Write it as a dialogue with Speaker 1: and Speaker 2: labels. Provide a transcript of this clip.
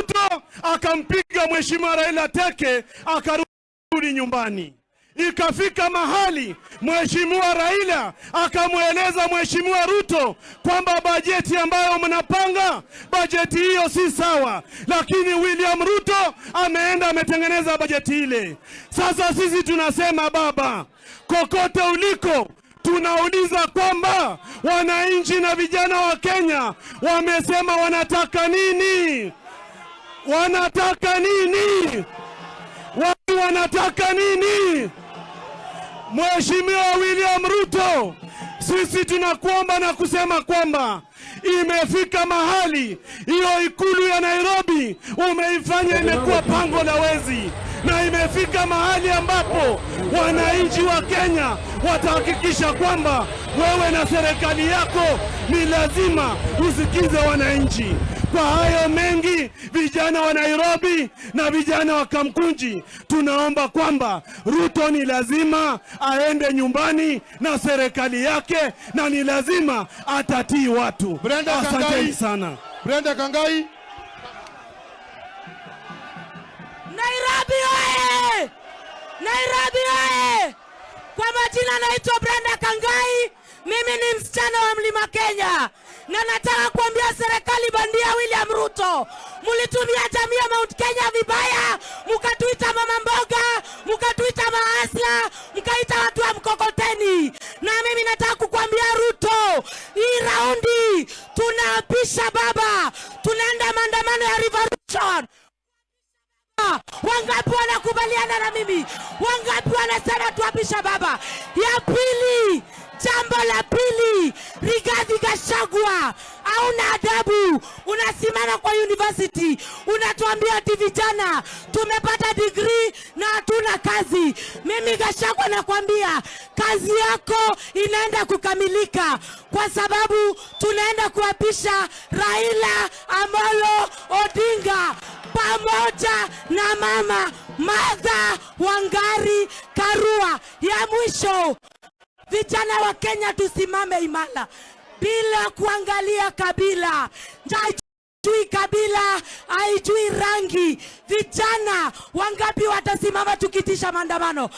Speaker 1: Ruto akampiga Mheshimiwa Raila teke, akarudi nyumbani. Ikafika mahali Mheshimiwa Raila akamweleza Mheshimiwa Ruto kwamba bajeti ambayo mnapanga, bajeti hiyo si sawa, lakini William Ruto ameenda ametengeneza bajeti ile. Sasa sisi tunasema baba, kokote uliko, tunauliza kwamba wananchi na vijana wa Kenya wamesema wanataka nini? Wanataka nini? Watu wanataka nini? Mheshimiwa William Ruto, sisi tunakuomba na kusema kwamba imefika mahali hiyo Ikulu ya Nairobi umeifanya imekuwa pango la wezi, na imefika mahali ambapo wananchi wa Kenya watahakikisha kwamba wewe na serikali yako ni lazima usikize wananchi. Kwa hayo mengi, vijana wa Nairobi na vijana wa Kamkunji tunaomba kwamba Ruto ni lazima aende nyumbani na serikali yake, na ni lazima atatii watu.
Speaker 2: Brenda
Speaker 1: Asanteni
Speaker 2: Kangai.
Speaker 1: Sana.
Speaker 2: Brenda Kangai.
Speaker 3: Nairobi oye! Nairobi oye! Kwa majina naitwa Brenda Kangai, mimi ni msichana wa Mlima Kenya na nataka kuambia serikali bandia William Ruto, mulitumia jamii ya Mount Kenya vibaya, mukatuita mama mboga, mukatuita mahustler, mkaita watu wa mkokoteni. Na mimi nataka kukuambia Ruto, hii raundi tunaapisha baba, tunaenda maandamano ya revolution. Wangapi wanakubaliana na mimi? Wangapi wanasema tuapisha baba? Ya pili, jambo la pili, Rigathi Gachagua, hauna adabu. Unasimama kwa university unatuambia ati vijana tumepata degree na hatuna kazi. Mimi Gachagua nakwambia kazi yako inaenda kukamilika, kwa sababu tunaenda kuapisha Raila Amolo Odinga pamoja na mama Martha Wangari Karua. Ya mwisho, vijana wa Kenya tusimame imara bila kuangalia kabila. Haijui kabila, haijui rangi. Vijana wangapi watasimama tukitisha maandamano?